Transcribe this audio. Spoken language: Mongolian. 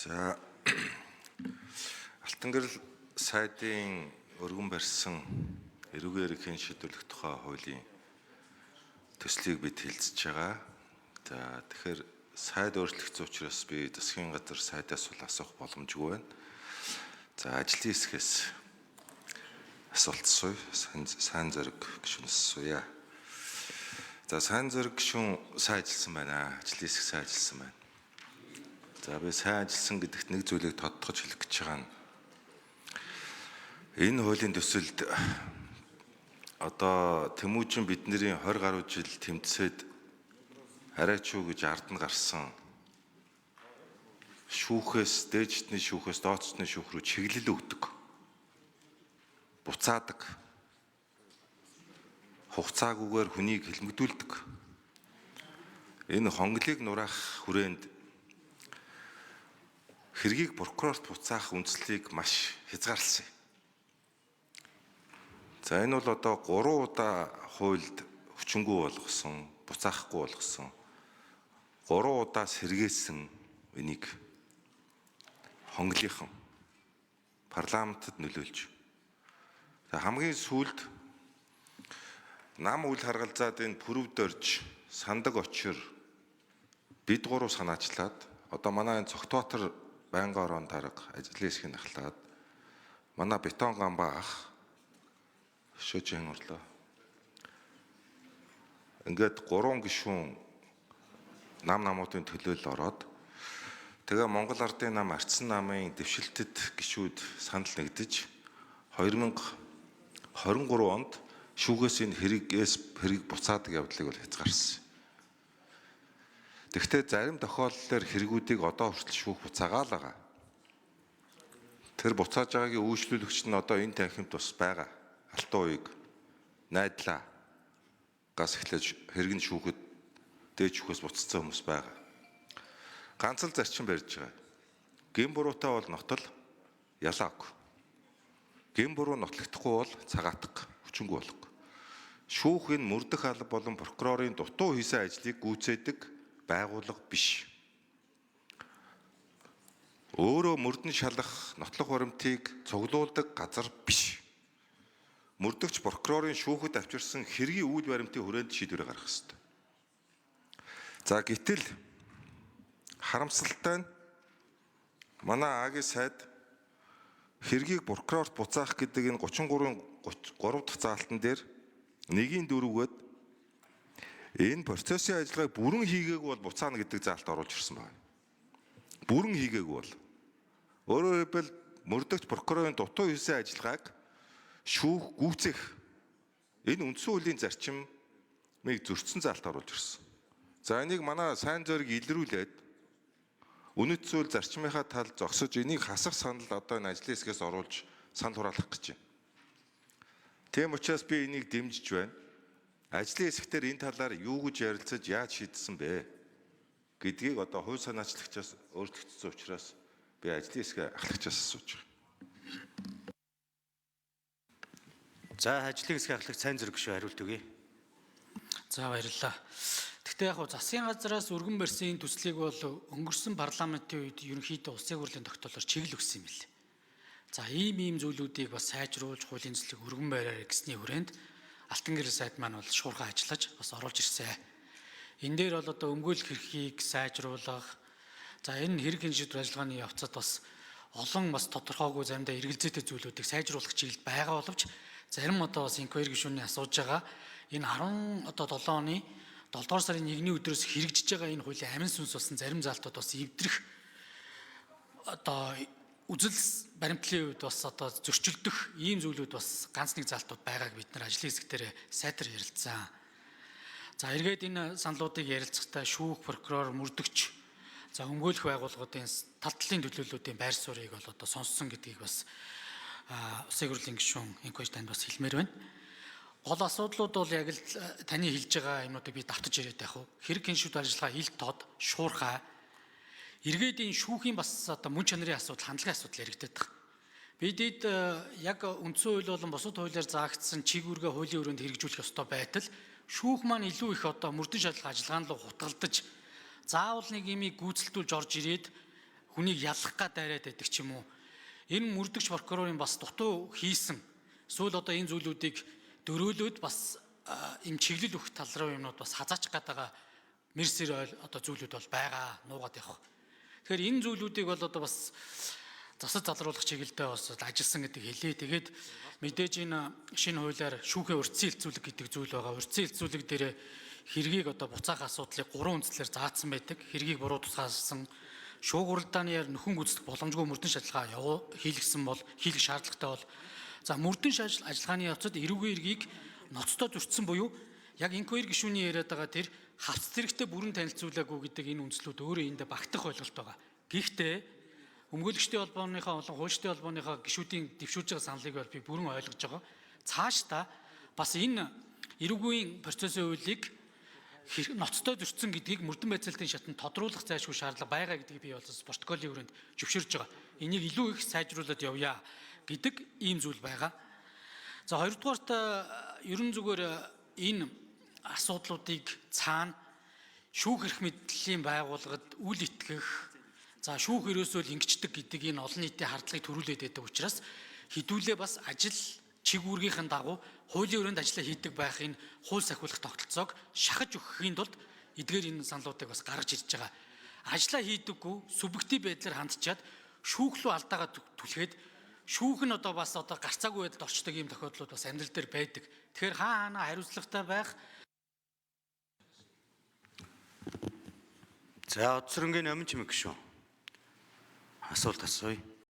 За, Алтангэрэл сайдын өргөн барьсан эрүүгийн эрхийн шийдвэрлэх тухай хуулийн төслийг бид хэлцэж байгаа. За, тэгэхээр сайд өөрчлөгдсөн учраас би засгийн газар сайдаас бол асуух боломжгүй байна. За, ажлын хэсгээс асуулт асууя. Сайн зориг гишүүнээс асууя. За, сайн зориг гишүүн сайн ажилласан байна. Ажлын хэсэг сайн ажилласан байна. За, би сайн ажилласан гэдэгт нэг зүйлийг тодтогч хэлэх гэж байгаа нь энэ хуулийн төсөлд одоо Тэмүүжин бидний 20 гаруй жил тэмцээд арайч юу гэж ард нь гарсан шүүхээс, дээжтний шүүхээс, дооцтны шүүх рүү чиглэл өгдөг. Буцаадаг. Хугацаагүйгээр хүнийг хэлмэгдүүлдэг. Энэ хонглыг нураах хүрээнд хэргийг прокурорт буцаах үндслийг маш хязгаарласан юм. За, энэ бол одоо 3 удаа хуульд хүчингү болгосон, буцаахгүй болгосон. 3 удаа сэргээсэн энийг хонглынхан парламентод нөлөөлж. За, хамгийн сүүлд нам үл харгалзаад энэ пүрэв дорж сандаг очир бид гурав санаачлаад одоо манай энэ Цогтбаатар байнгын орон дарга ажлын хэсгийг ахлаад манай бетон гамбаа ах шөжин орлоо. Ингээд 3 гишүүн нам намуудын төлөөлөл ороод тэгээ Монгол Ардын нам Арцсан намын дэвшилтэд гишүүд санал нэгдэж 2023 онд шүүгээс энэ хэрэгээс хэрэг буцаадаг явдлыг бол хязгаарсан. Тэгэхдээ зарим тохиолдлоор хэрэгүүдийг одоо хүртэл шүүх буцаагаа л байгаа. Тэр буцааж байгаагийн үйлчлүүлэгч нь одоо энэ танхимд бас байгаа. Алтан уяг найдлаа гас эхлэж хэрэг нь шүүхэд дээд шүүхээс буцсан хүмүүс байгаа. Ганц л зарчим барьж байгаа. Гэм буруутай бол нотол ялааг. Гэм буруу нотлогдохгүй бол цагаатга, хүчингү болох. Шүүх энэ мөрдөх алба болон прокурорын дутуу хийсэн ажлыг гүйцээдэг байгууллага биш. Өөрөө мөрдөн шалах нотлох баримтыг цуглуулдаг газар биш. Мөрдөгч прокурорын шүүхэд авчирсан хэргийн үйл баримтын хүрээнд шийдвэр гаргах ёстой. За, гэтэл харамсалтай нь манай АГ сайд хэргийг прокурорт буцаах гэдэг энэ 33-ын 3 дахь заалтан дээр 1-ийн 4-өөд энэ процессын ажиллагааг бүрэн хийгээгүй бол буцаана гэдэг заалт оруулж ирсэн байна. Бүрэн хийгээгүй бол. Өөрөөр хэлбэл мөрдөгч прокурорын дутуу хийсэн ажиллагааг шүүх гүйцэх энэ үндсэн хуулийн зарчмыг зөрчсөн заалт оруулж ирсэн. За, энийг манай сайн зориг илрүүлээд үнэт зүйл зарчмынхаа тал зогсож энийг хасах санал одоо энэ ажлын хэсгээс оруулж санал хураалгах гэж байна. Тийм учраас би энийг дэмжиж байна. Ажлын хэсэгтэр энэ талаар юу гэж ярилцаж яаж шийдсэн бэ гэдгийг одоо хууль санаачлагчаас өөрчлөгдсөн учраас би ажлын хэсгээ ахлагчаас асууж байгаа. За, ажлын хэсгийн ахлагч сайн зэрэг гишүүн хариулт өгье. За, баярлалаа. Гэхдээ яг засгийн газраас өргөн барьсан энэ төслийг бол өнгөрсөн парламентын үед ерөнхийдөө улсын хурлын тогтоолоор чиглэл өгсөн юм билээ. За, ийм зүйлүүдийг бас сайжруулж хуулийн төслийг өргөн бариарай гэсний хүрээнд Алтан гэрэл сайд маань бол шуурхай ажиллаж бас оруулж ирсэн. Энэ дээр бол одоо өмгөөлөх эрхийг сайжруулах, за энэ хэрэг хэн шийдвэр ажиллагааны явцад бас олон бас тодорхойгүй заримдаа эргэлзээтэй зүйлүүдийг сайжруулах чиглэлд байгаа боловч зарим одоо бас инквайри гишүүний асууж байгаа энэ 10 одоо 7 оны 7 дугаар сарын 1-ний өдрөөс хэрэгжиж байгаа энэ хуулийн амин сүнс болсон зарим заалтууд бас эвдрэх одоо үзэл баримтлалын хувьд бас одоо зөрчилдөх ийм зүйлүүд бас ганц нэг заалтууд байгааг бид нар ажлын хэсэг дээр сайтар ярилцсан. За, эргээд энэ саналуудыг ярилцахдаа шүүх, прокурор, мөрдөгч, за өмгөөлөх байгууллагуудын тал талын төлөөллүүдийн байр суурийг бол одоо сонссон гэдгийг бас улсын хурлын гишүүн инквайри танд бас хэлмээр байна. Гол асуудлууд бол яг л таны хэлж байгаа юмнуудыг би давтаж яриад байх уу. Хэрэг хин шүүд ажиллагаа ил тод, шуурхай, эргээд энэ шүүхийн бас одоо мөн чанарын асуудал, хандлагын асуудал яригдаад байгаа. Бидэд яг үндсэн хууль болон бусад хуулиар заагдсан чиг үүргээ хуулийн өрөөнд хэрэгжүүлэх ёстой байтал шүүх маань илүү их одоо мөрдөн шалгах ажиллагаан руу хутгалдаж заавал нэг юмыг гүйцэлдүүлж орж ирээд Хүнийг ялах га дайраад байдаг ч юм уу. Энэ мөрдөгч прокурорын бас дутуу хийсэн. Эсвэл одоо энэ зүйлүүдийг дөрөөлөөд бас им чиглэл өгөх тал руу юмнууд бас хазаачих гээд байгаа мэрсэр ойл одоо зүйлүүд бол байгаа нуугаад явах. Тэгэхээр энэ зүйлүүдийг бол одоо бас засаж залруулах чиглэлдээ бас ажилласан гэдэг хэлье. Тэгээд мэдээж энэ шинэ хуулиар шүүхийн урьдсан хилцүүлэг гэдэг зүйл байгаа. Урьдсан хилцүүлэг дээр хэргийг одоо буцаах асуудлыг гурван үндслээр заасан байдаг. Хэргийг буруу тусгаалсан, шүүх хуралдааны яар нөхөн гүйцэтгэх боломжгүй мөрдөн шалгаа хийлгсэн бол хийлгэх шаардлагатай бол за мөрдөн шажил ажиллагааны явцад эрүүгийн эргийг ноцтой зөрчсөн буюу яг инквайр гишүүний яриад байгаа тэр хавц зэрэгтэй бүрэн танилцуулаагүй гэдэг энэ үндслүүд өөрөө энд багтах ойлголт байгаа. Гэхдээ өмгөөлөгчдийн холбооныхоо болон хуульчдын холбооныхоо гишүүдийн дэвшүүлж байгаа саналыг бол би бүрэн ойлгож байгаа. Цаашдаа бас энэ эрүүгийн процессын хуулийг ноцтой зөрчсөн гэдгийг мөрдөн байцаалтын шатанд тодруулах зайлшгүй шаардлага байгаа гэдгийг би бол протоколын өрөөнд зөвшөөрж байгаа. Энийг илүү их сайжруулад явъя гэдэг ийм зүйл байгаа. За хоёрдугаарт ерөн зүгээр энэ асуудлуудыг цаана шүүх эрх мэдлийн байгууллагад үл итгэх, за шүүх ерөөсөө л ингэчдэг гэдэг энэ олон нийтийн хардлагыг төрүүлээд байдаг учраас хідүүлээ бас ажил чиг үүргийнхэн дагуу хуулийн өрөөнд ажиллаа хийдэг байх энэ хууль сахиулах тогтолцоог шахаж өгөхийн тулд эдгээр энэ саналуудыг бас гаргаж ирж байгаа. Ажлаа хийдэггүй субъектив байдлаар хандчаад шүүх рүү алдаагаа түлхээд шүүх нь одоо бас одоо гарцаагүй байдалд орчдөг ийм тохиолдлууд бас амьдрал дээр байдаг. Тэгэхээр хаа хаана хариуцлагатай байх. За Одсоронгийн Номин чимэг гишүүн. Асуулт асууя.